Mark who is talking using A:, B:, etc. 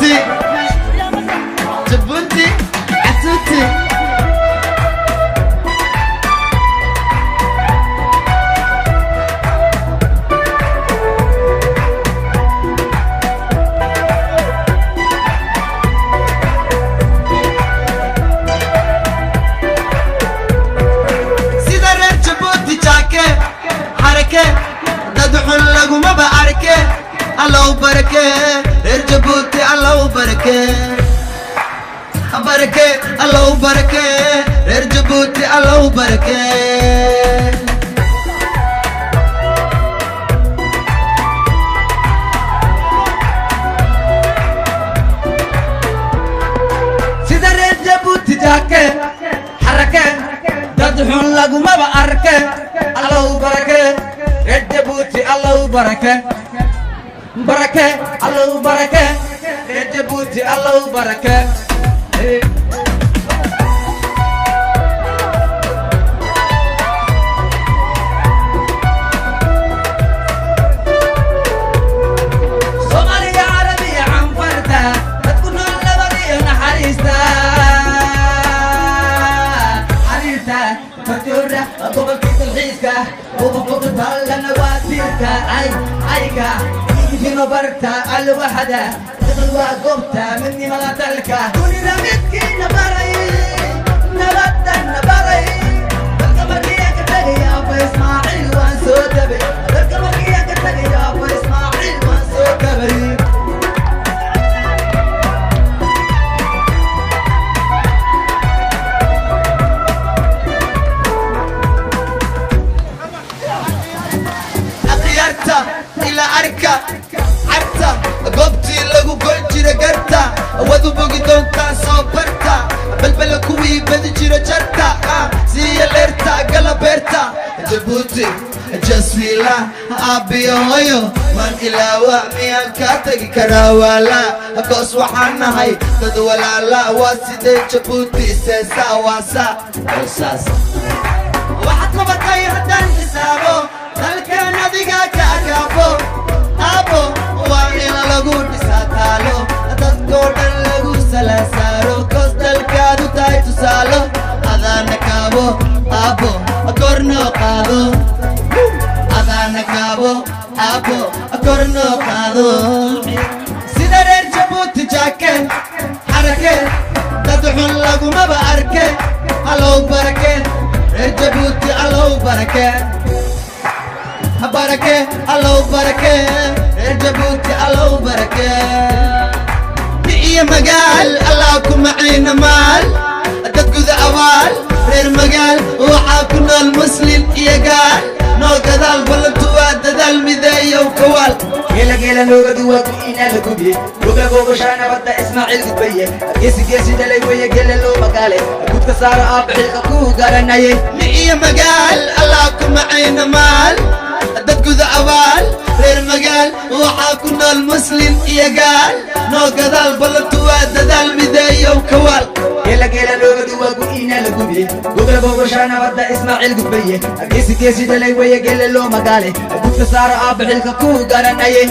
A: Jabuuti, Jabuuti, casuuti. Sida reer Jabuuti jaake xarake, dad xun lagumaba arke. Allow barake reer Jabuuti, Allow barake, barake, Allow barake reer Jabuuti, Allow barake.
B: Sida reer Jabuuti jaake xarake, dad xun lagumaba arke. Allow barake reer Jabuuti, Allow barake, barake, Allow barake reer Jabuuti, Allow barake. Hey. Soomaaliya, Carabiya, Canfarta, dadku nool nabad iyo naxariista xariirta. Farjoora gobolkii dalxiiska, ubaxuqutallana waa tiirka ay ayka idino barta alwaxada daqal waa goobta midnimada dalka. Dunida midkiina baray, nabadana baray. Dalka markiya ka tagay Aaba Ismaaciil waan soo dabay. Dalka markiya ka tagay Aaba Ismaaciil waan soo dabay.
A: Akhyaarta ila arka carta, goobtii lagu gol jira garta, wadu bogi doontaa soo barta. Balbala kuwii badi jira jarta, siiya leerta gala beerta. Jabuuti jaswiila, aabbiyo hooyo waan ilaawa, miyaan kaa tagi karaa waala? Koos waxaan nahay dad walaala. Waa sidee Jabuuti seesa waasa saas? Waxaad qabatay haddaan xisaabo, dalkan adiga ka akaafo. Aabo, waa in lagu dhisaa taalo, dadkoo dhan lagu sala saaro. Koos dalkaadu tahay tusaalo, adaana kaabo. Aabo, kornoo qaado. Adaana kaabo, aabo, kornoo qaado. Sida reer Jabuuti jaake xarake, dad xun lagumaba arke. Allow barake reer Jabuuti, Allow barake, barake, Allow barake reer Jabuuti, Allow barake. Iyo magaal Allah ku maciina maal, dad guda abaal reer magaal. Waxaa ku nool Muslim iyo gaal, noo gadaal ballantu waa dadaal mideeyow kawaal.
B: Geela geela looga duwa ina la gubiye, goga gogashaa nabadda Ismaaciil gudbaye. Geesi geesi dhalay weye, geela loo magaale, gudka saaro aabba xilka ku garanaye.
A: Mi iyo magaal Allah ku maciina maal, dad guda abaal reer magaal. Waxaa ku nool Muslim iyo gaal, noo gadaal ballantu waa dadaal mideeyow kawaal.
B: Geela geela looga duwa ina la gubiye, goga gogashaa nabadda Ismaaciil gudbaye. Geesi geesi dhalay weye, geela loo magaale, gudka saaro aabba xilka ku garanaye.